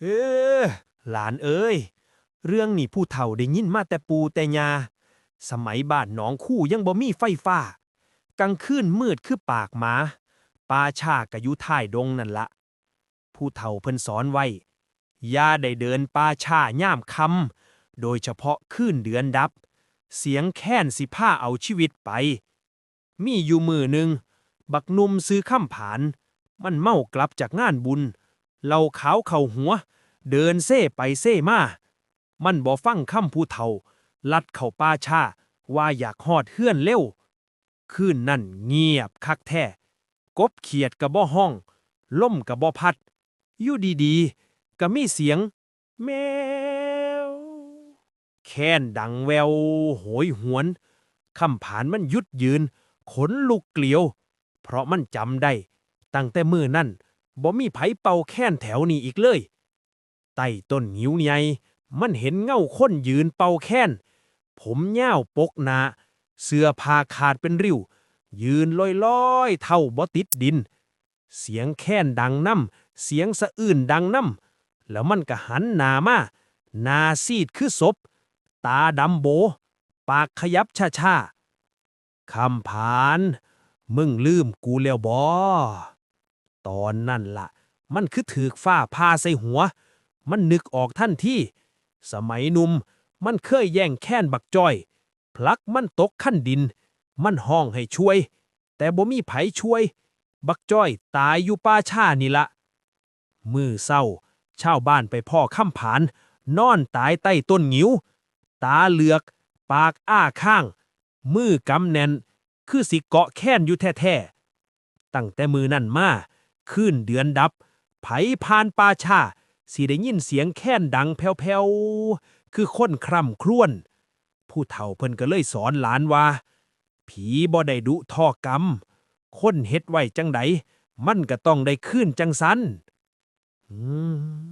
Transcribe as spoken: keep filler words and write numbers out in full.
เออ หลานเอ้ย เรื่องนี้ผู้เฒ่าได้ยินมาแต่ปู่แต่ย่า สมัยบ้านหนองคูยังบ่มีไฟฟ้า กลางคืนมืดคือปากหมา ป่าช้าก็อยู่ท้ายดงนั่นละ ผู้เฒ่าเพิ่นสอนไว้ อย่าได้เดินป่าช้ายามค่ำ โดยเฉพาะคืนเดือนดับ เสียงแคนสิพาเอาชีวิตไป มีอยู่มื้อหนึ่ง บักหนุ่มชื่อคำผาน มันเมากลับจากงานบุญ เหล้าขาวเข้าหัว เดินเซไปเซมา มันบ่ฟังคำผู้เฒ่า ลัดเข้าป่าช้า ว่าอยากฮอดเฮือนเร็ว คืนนั้นเงียบคักแท้ กบเขียดก็บ่ฮ้อง ลมก็บ่พัด อยู่ดีๆ ก็มีเสียง แมว แคนดังแววโหยหวน คำผานมันหยุดยืน ขนลุกเกลียว เพราะมันจำได้ ตั้งแต่มื้อนั้น บ่มีไผเป่าแคนแถวนี้อีกเลย ใต้ต้นงิ้วใหญ่ มันเห็นเงาคนยืนเป่าแคน ผมยาวปกหน้า เสื้อผ้าขาดเป็นริ้ว ยืนลอยๆ เท้าบ่ติดดิน เสียงแคนดังนำ เสียงสะอื้นดังนำ แล้วมันก็หันหน้ามา หน้าซีดคือศพ ตาดำโบ ปากขยับช้าๆ คำผาน มึงลืมกูแล้วบ่ ตอนนั้นละ มันคือถืกฟ้าผ่าใส่หัว มันนึกออกทันที สมัยหนุ่ม มันเคยแย่งแคนบักจ้อย ผลักมันตกคันดิน มันฮ้องให้ช่วย แต่บ่มีไผช่วย บักจ้อยตายอยู่ป่าช้านี่ละ มื้อเช้า ชาวบ้านไปพ้อคำผาน นอนตายใต้ต้นงิ้ว ตาเหลือก ปากอ้าค้าง มือกำแน่น คือสิเกาะแคนอยู่แท้ๆ ตั้งแต่มื้อนั้นมา คืนเดือนดับ ไผผ่านป่าช้า สิได้ยินเสียงแคนดังแผ่วๆ คือคนคร่ำครวญ ผู้เฒ่าเพิ่นก็เลยสอนหลานว่า ผีบ่ได้ดุทอกรรม คนเฮ็ดไว้จั่งใด มันก็ต้องได้คืนจั่งซั้น อืม